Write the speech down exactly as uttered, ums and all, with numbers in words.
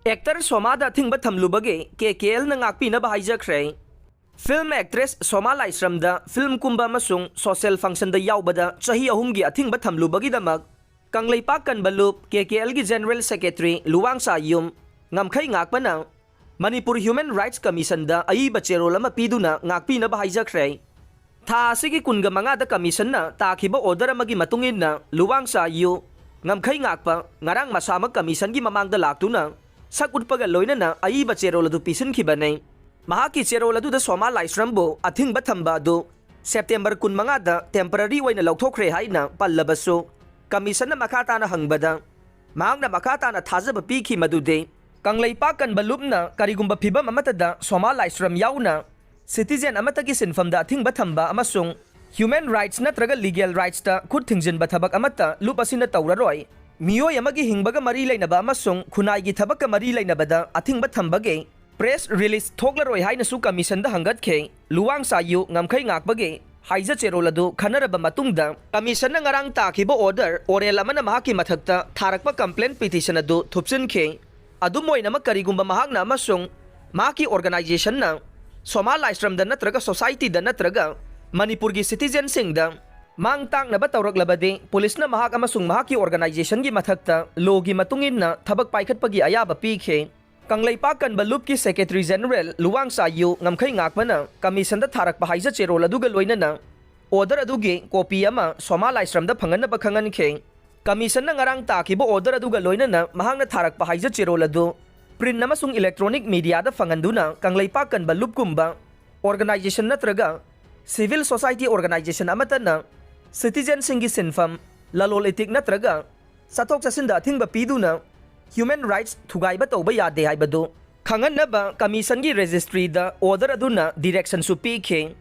Actor ꯁꯣꯃꯥꯗ ꯑꯊꯤꯡꯕ ꯊꯝꯂꯨꯕꯒꯤ ꯀꯦ ꯀꯦ ꯑꯦꯜꯅ ꯉꯥꯛꯄꯤꯅꯕ ꯍꯥꯏꯖꯈ꯭ꯔꯦ꯫ Film actress ꯁꯣꯃꯥ ꯂꯥꯏꯁ꯭ꯔꯝꯗ film ꯀꯨꯝꯕ ꯑꯃꯁꯨꯡ social functionꯗ ꯌꯥꯎꯕꯗ ꯆꯍꯤ ꯑꯍꯨꯝꯒꯤ ꯑꯊꯤꯡꯕ ꯊꯝꯂꯨꯕꯒꯤꯗꯃꯛ ꯀꯪꯂꯩꯄꯥꯛ ꯀꯟꯕ ꯂꯨꯞ ꯀꯦ ꯀꯦ ꯑꯦꯜꯒꯤ General Secretary ꯂꯨꯋꯥꯡꯁꯥ ꯌꯨꯝ ꯉꯝꯈꯩ ꯉꯥꯛꯄꯅ ꯃꯅꯤꯄꯨꯔ Human Rights Commissionꯗ ꯑꯏꯕ ꯆꯦꯔꯣꯜ ꯑꯃ ꯄꯤꯗꯨꯅ ꯉꯥꯛꯄꯤꯅꯕ ꯍꯥꯏꯖꯈ꯭ꯔꯦ꯫ ꯊꯥ ꯑꯁꯤꯒꯤ ꯀꯨꯟꯒ ꯃꯉꯥꯗ Commissionꯅ ꯇꯥꯈꯤꯕ order ꯑꯃꯒꯤ ꯃꯇꯨꯡ ꯏꯟꯅ ꯂꯨꯋꯥꯡꯁꯥ ꯌꯨ ꯉꯝꯈꯩ ꯉꯥꯛꯄ ꯉꯔꯥꯡ ꯃꯁꯥꯃꯛ Commissionꯒꯤ ꯃꯃꯥꯡꯗ ꯂꯥꯛꯇꯨꯅ ꯁꯛ ꯎꯠꯄꯒ ꯂꯣꯏꯅꯅ ꯑꯏꯕ ꯆꯦꯔꯣꯜ ꯑꯗꯨ ꯄꯤꯁꯤꯟꯈꯤꯕꯅꯤ꯫ ꯃꯍꯥꯛꯀꯤ ꯆꯦꯔꯣꯜ ꯑꯗꯨꯗ ꯁꯣꯃꯥ ꯂꯥꯏꯁ꯭ꯔꯝꯕꯨ ꯑꯊꯤꯡꯕ ꯊꯝꯕ ꯑꯗꯨ September ꯀꯨꯟꯃꯉꯥꯗ temporary ꯑꯣꯏꯅ ꯂꯧꯊꯣꯛꯈ꯭ꯔꯦ ꯍꯥꯏꯅ ꯄꯜꯂꯕꯁꯨ, Commissionꯅ ꯃꯈꯥ ꯇꯥꯅ ꯍꯪꯕꯗ ꯃꯍꯥꯛꯅ ꯃꯈꯥ ꯇꯥꯅ ꯊꯥꯖꯕ ꯄꯤꯈꯤ ꯃꯗꯨꯗꯤ ꯀꯪꯂꯩꯄꯥꯛ ꯀꯟꯕ ꯂꯨꯞꯅ ꯀꯔꯤꯒꯨꯝꯕ ꯐꯤꯚꯝ ꯑꯃꯠꯇꯗ ꯁꯣꯃꯥ ꯂꯥꯏꯁ꯭ꯔꯝ ꯌꯥꯎꯅ citizen ꯑꯃꯠꯇꯒꯤ ꯁꯤꯟꯐꯝꯗ ꯑꯊꯤꯡꯕ ꯊꯝꯕ ꯑꯃꯁꯨꯡ human rights ꯅꯠꯇ꯭ꯔꯒ legal rightsꯇ ꯈꯨꯠ ꯊꯤꯡꯖꯤꯟꯕ ꯊꯕꯛ ꯑꯃꯠꯇ ꯂꯨꯞ ꯑꯁꯤꯅ ꯇꯧꯔꯔꯣꯏ꯫ ꯃꯤꯑꯣꯏ ꯑꯃꯒꯤ ꯍꯤꯡꯕꯒ ꯃꯔꯤ ꯂꯩꯅꯕ ꯑꯃꯁꯨꯡ ꯈꯨꯟꯅꯥꯏꯒꯤ ꯊꯕꯛꯀ ꯃꯔꯤ ꯂꯩꯅꯕꯗ ꯑꯊꯤꯡꯕ ꯊꯝꯕꯒꯤ press release ꯊꯣꯛꯂꯔꯣꯏ ꯍꯥꯏꯅꯁꯨ Commissionꯗ ꯍꯪꯒꯠꯈꯤ꯫ ꯂꯨꯋꯥꯡ ꯁꯥꯌꯨ ꯉꯝꯈꯩ ꯉꯥꯛꯄꯒꯤ ꯍꯥꯏꯖ ꯆꯦꯔꯣꯜ ꯑꯗꯨ ꯈꯟꯅꯔꯕ ꯃꯇꯨꯡꯗ Commissionꯅ ꯉꯔꯥꯡ ꯇꯥꯈꯤꯕ order oral ꯑꯃꯅ ꯃꯍꯥꯛꯀꯤ ꯃꯊꯛꯇ ꯊꯥꯔꯛꯄ complaint petition ꯑꯗꯨ ꯊꯨꯞꯆꯤꯟꯈꯤ꯫ ꯑꯗꯨꯝ ꯑꯣꯏꯅꯃꯛ, ꯀꯔꯤꯒꯨꯝꯕ ꯃꯍꯥꯛꯅ ꯑꯃꯁꯨꯡ ꯃꯍꯥꯛꯀꯤ organizationꯅ ꯁꯣꯃꯥ ꯂꯥꯏꯁ꯭ꯔꯝꯗ ꯅꯠꯇ꯭ꯔꯒ societyꯗ ꯅꯠꯇ꯭ꯔꯒ ꯃꯅꯤꯄꯨꯔꯒꯤ citizenꯁꯤꯡꯗ ꯃꯥꯡ ꯇꯥꯛꯅꯕ ꯇꯧꯔꯛꯂꯕꯗꯤ, ꯄꯨꯂꯤꯁꯅ ꯃꯍꯥꯛ ꯑꯃꯁꯨꯡ ꯃꯍꯥꯛꯀꯤ organizationꯒꯤ ꯃꯊꯛꯇ lawꯒꯤ ꯃꯇꯨꯡ ꯏꯟꯅ ꯊꯕꯛ ꯄꯥꯏꯈꯠꯄꯒꯤ ꯑꯌꯥꯕ ꯄꯤꯈꯤ꯫ ꯀꯪꯂꯩꯄꯥꯛ ꯀꯟꯕ ꯂꯨꯞꯀꯤ Secretary General ꯂꯨꯋꯥꯡ ꯁꯥꯌꯨ ꯉꯝꯈꯩ ꯉꯥꯛꯄꯅ Commissionꯗ ꯊꯥꯔꯛꯄ ꯍꯥꯏꯖ ꯆꯦꯔꯣꯜ ꯑꯗꯨꯒ ꯂꯣꯏꯅꯅ order ꯑꯗꯨꯒꯤ copy ꯑꯃ ꯁꯣꯃꯥ ꯂꯥꯏꯁ꯭ꯔꯝꯗ ꯐꯪꯍꯟꯅꯕ ꯈꯪꯍꯟꯈꯤ꯫ Commissionꯅ ꯉꯔꯥꯡ ꯇꯥꯈꯤꯕ order ꯑꯗꯨꯒ ꯂꯣꯏꯅꯅ ꯃꯍꯥꯛꯅ ꯊꯥꯔꯛꯄ ꯍꯥꯏꯖ ꯆꯦꯔꯣꯜ ꯑꯗꯨ print ꯑꯃꯁꯨꯡ electronic mediaꯗ ꯐꯪꯍꯟꯗꯨꯅ ꯀꯪꯂꯩꯄꯥꯛ ꯀꯟꯕ ꯂꯨꯞꯀꯨꯝꯕ organization ꯅꯠꯇ꯭ꯔꯒ civil society organization ꯑꯃꯠꯇꯅ citizenꯁꯤꯡꯒꯤ ꯁꯤꯟꯐꯝ, ꯂꯂꯣꯜ ꯏꯇꯤꯛ ꯅꯠꯇ꯭ꯔꯒ ꯆꯠꯊꯣꯛ ꯆꯠꯁꯤꯟꯗ ꯑꯊꯤꯡꯕ ꯄꯤꯗꯨꯅ human rights ꯊꯨꯒꯥꯏꯕ ꯇꯧꯕ ꯌꯥꯗꯦ ꯍꯥꯏꯕꯗꯨ ꯈꯪꯍꯟꯅꯕ Commissionꯒꯤ registryꯗ order ꯑꯗꯨꯅ directionꯁꯨ ꯄꯤꯈꯤ꯫